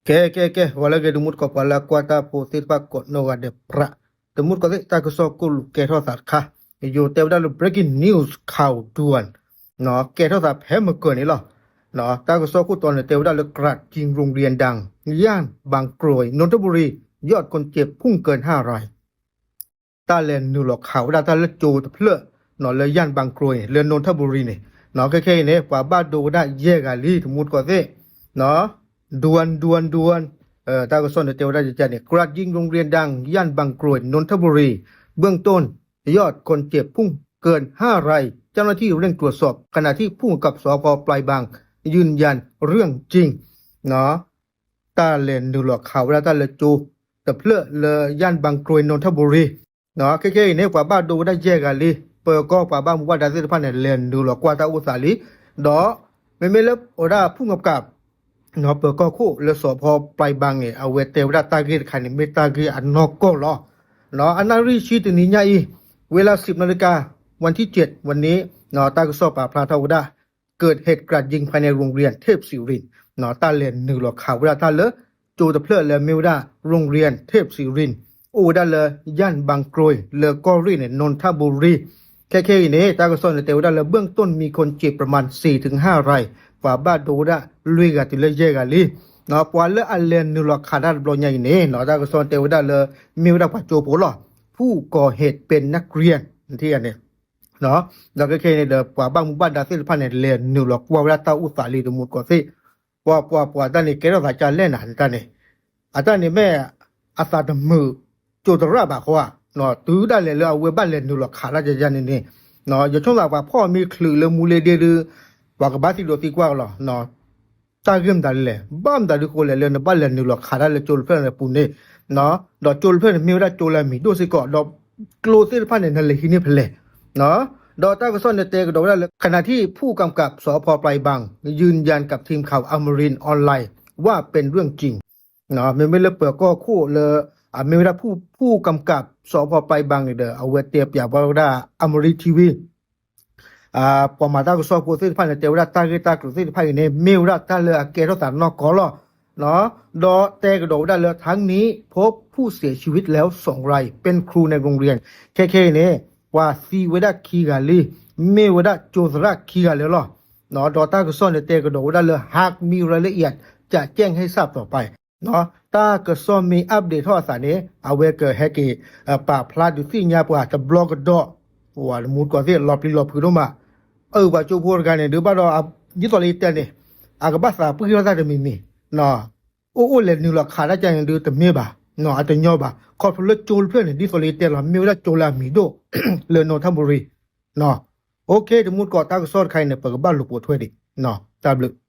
ကဲ ကဲ ကဲ ဂီၤလၢအဂ့ၤ တမူတကိး ပှၤလၢအကွၢ်တၢ်ဖိသ့ၣ်တဖၣ်ကိးနီၢ်ဂၤဒဲးပြး, တမူတကိးသ့ၣ် တၢ်ကစီၣ်ကိၣ်လူၤကဲထီၣ်သးတခါ, ယိၤတဲဝဲဒၣ်လၢ breaking news ခးဒူၣ်, ကဲထီၣ်သးဖဲမုၢ်ကၢၢ်န့ၣ်လီၤ. တၢ်ကစီၣ်ခိၣ်တီန့ၣ် တဲဝဲဒၣ်လၢ กราดยิงโรงเรียนดัง ย่านบางกรวย นนทบุรี ยอดคนเจ็บพุ่งเกิน ห้าราย တၢ်လဲၤနုာ်လီၤခးဝဲဒၣ်တၢ်လၢကၠိတဖျၢၣ် လၢ ย่านบางกรวย န့ၣ် လၢ นนทบุรี န့ၣ်, ခဲခဲအံၤန့ၣ် ပှၤဘၣ်ဒိဝဲဒၣ်ယဲၢ်ဂၤလံ တမူတကိးသ့ၣ်, ဒူၣ်ဒူၣ်ဒူၣ်, တၢ်ကစီၣ်န့ၣ်တဲဝဲဒၣ်န့ၣ် กราดยิงโรงเรียนดัง ย่านบางกรวย นนทบุรี เบื้องต้น ยอดคนเจ็บพุ่งเกิน ห้าราย เจ้าหน้าที่เร่งตรวจสอบ ขณะที่ผู้กำกับ สภ.ปลายบาง ยืนยันเรื่องจริง တၢ်လဲၤနုာ်လီၤခးဝဲဒၣ်တၢ်လၢကၠိတဖျၢၣ်လၢ ย่านบางกรวย นนทบุรี ခဲခဲအံၤန့ၣ် ပှၤဘၣ်ဒိဝဲဒၣ်ယဲၢ်ဂၤလံ, ပၢၤကီၢ်ပှၤဘၣ်မူဘၣ်ဒါသ့ၣ်တဖၣ်န့ၣ် လဲၤနုာ်လီၤကွၢ်တၢ်အိၣ်သးလံ, ဒီး မ့မ့ၢ်လၢအဝဲဒၣ် ผู้กำกับ ပၢၤကီၢ်ခိၣ်လၢ สภ.ปลายบาง န့ၣ် အဝဲတဲဝဲဒၣ်တၢ်ဂ့ၢ်တခါန့ၣ် မ့ၢ်တၢ်ဂ့ၢ်အနီၢ်ကီၢ်လီၤ. အနၣ်ရံၣ်ဆံတနံၤညါအံၤ ဝ့လၢ สิบนาฬิกา วันที่เจ็ด วันนี้ တၢ်ကစီၣ်ပာ်ဖျါထီၣ်ဝဲဒၣ် เกิดเหตุกราดยิงภายในโรงเรียนเทพศิรินทร์ တၢ်လဲၤနုာ်လီၤခးဝဲဒၣ်တၢ်လၢ ကၠိတဖျၢၣ်လၢအမ့ၢ်ဝဲဒၣ် โรงเรียนเทพศิรินทร์ အိၣ်ဝဲဒၣ်လၢ ย่านบางกรวย လၢကီၢ်ရ့ၣ်န့ၣ် นนทบุรี ခဲခဲအံၤန့ၣ် တၢ်ကစီၣ်န့ၣ်တဲဝဲဒၣ်လၢ เบื้องต้นมีคนเจ็บประมาณสี่ถึงห้าราย ပှၤဘၣ်ဒိဝဲဒၣ်လွံၢ်ဂၤတုၤလၢယဲၢ်ဂၤလံ. ပှၤလၢအလဲၤနုာ်လီၤခးတၢ်တဘျီညါအံၤန့ၣ် တၢ်ကစီၣ်တဲဝဲဒၣ်လၢ မ့ၢ်ဝဲဒၣ်ပှၤကၠိဖိလီၤ. ผู้ก่อเหตุเป็นนักเรียน န့ၣ် ဒီးခဲခဲအံၤန့ၣ်ဒီး ပှၤဘၣ်မူဘၣ်ဒါသ့ၣ်တဖၣ်န့ၣ် လဲၤနုာ်လီၤကွၢ်ဝဲဒၣ်တၢ်အိၣ်သးလံ တမူတကိးသ့ၣ်, ပှၤပှၤပှၤတၢ်န့ၣ် ကဲထီၣ်သးကၢ်လဲၣ်နၤန့ၣ်တၢ်န့ၣ်, အတၢ်န့ၣ်မ့ၢ် အသးတမုာ်ကၠိသရၣ်ဘၣ်ဃီဧါ, တုၤဒၣ်လဲာ်လၢအဝဲဘၣ်လဲၤနုာ်လီၤခးတၢ်ယၤယၤန့ၣ်န့ၣ်, ယဆိကမိၣ်ပှၤဖီၣ်မ့ၢ်ချုးလၢမူလ့ဒ့ဒုး ပှၤကဘၣ်သံဒိးသံကွၢ်ကလီၤ တၢ်ဂ့ၢ်မတၤဒ်လဲၣ်, ဘၣ်မတၤဒ်ဃိလဲၣ်လၢနဘၣ်လဲၤနုာ်လီၤခးတၢ်လၢကၠိတဖျၢၣ်န့ၣ်ပူၤန့ၣ်, ဒီးကၠိတဖျၢၣ်န့ၣ်မ့ၢ်ဝဲဒၣ်ကၠိလၢအမံၤဒိၣ်စ့ၢ်ကီး ဒီးကျိသ့ၣ်တဖၣ်န့ၣ် နလဲၤဟံးန့ၢ်ဖဲလဲၣ်, ဒီးတၢ်ကစီၣ်န့ၣ်တဲကဒီးဝဲဒၣ်လၢ ขณะที่ผู้กำกับ สภ.ปลายบาง ยืนยันกับทีมข่าว อมรินทร์ออนไลน์ ว่าเป็นเรื่องจริง မ့မ့ၢ်လၢပၢၤကီၢ်ခိၣ်လၢ အမ့ၢ်ဝဲဒၣ် ผู้กำกับ สภ.ปลายบาง န့ၣ်ဒီး အဝဲတဲပၠးဘၣ်ဝဲဒၣ် Amrin TV ပှၤမၤတၢ်ကစီၣ်ဖိသ့ၣ်တဖၣ်န့ၣ် တဲဝဲဒၣ်တၢ်ဂ့ၢ်တၢ်ကျိၤသ့ၣ်တဖၣ်အံၤန့ၣ် မ့ၢ်ဝဲဒၣ်တၢ်လၢအကဲထီၣ်သးနီၢ်ကီၢ်လီၤ. ဒီးတဲကဒီးဝဲဒၣ်လၢ ทั้งนี้พบผู้เสียชีวิตแล้วสองราย เป็นครูในโรงเรียน ခဲခဲအံၤန့ၣ် ပှၤသံဝဲဒၣ်ခံဂၤလံ, မ့ၢ်ဝဲဒၣ်ကၠိသရၣ်ခံဂၤလၢာ်လီၤ. ဒီးတၢ်ကစီၣ်န့ၣ်တဲကဒီးဝဲဒၣ်လၢ หากมีรายละเอียด จะแจ้งให้ทราบต่อไป တၢ်ကစီၣ်မ့ၢ် update ထီၣ်အသးန့ၣ် အဝဲကဟဲက့ၤ ပာ်ဖျါဒုးသ့ၣ်ညါပှၤတဘျီကဒီး, ပှၤတမူတကိးသ့ၣ် လီၤပျံၤလီၤဖုးဒိၣ်မး, အၢ ပှၤကၠိဖိတဂၤန့ၣ် ဒုးဘၣ်ဒီး ဒ်သိးလၢယတဲန့ၣ် အကဘၣ်သးပှံၢ်ထီၣ်တၢ်တမံၤမံၤ, အိၣ်အိၣ်လဲၤနုာ်လီၤခးတၢ်ကန့ၣ်ဒုးတမ့ၢ်ဘၣ်, အတညီဘၣ်, ခီဖျိလၢကၠိတဖျၢၣ်န့ၣ် ဒ်သိးလၢယတဲလီၤ မ့ၢ်ဝဲဒၣ်ကၠိလၢအမံၤဒိၣ် လၢ นนทบุรี OK တမူတကိး တၢ်ကစီၣ်တခါအံၤန့ၣ် ပကဘၣ်လူၤပိာ်ထွဲဒံး, တၢ်ဘျုး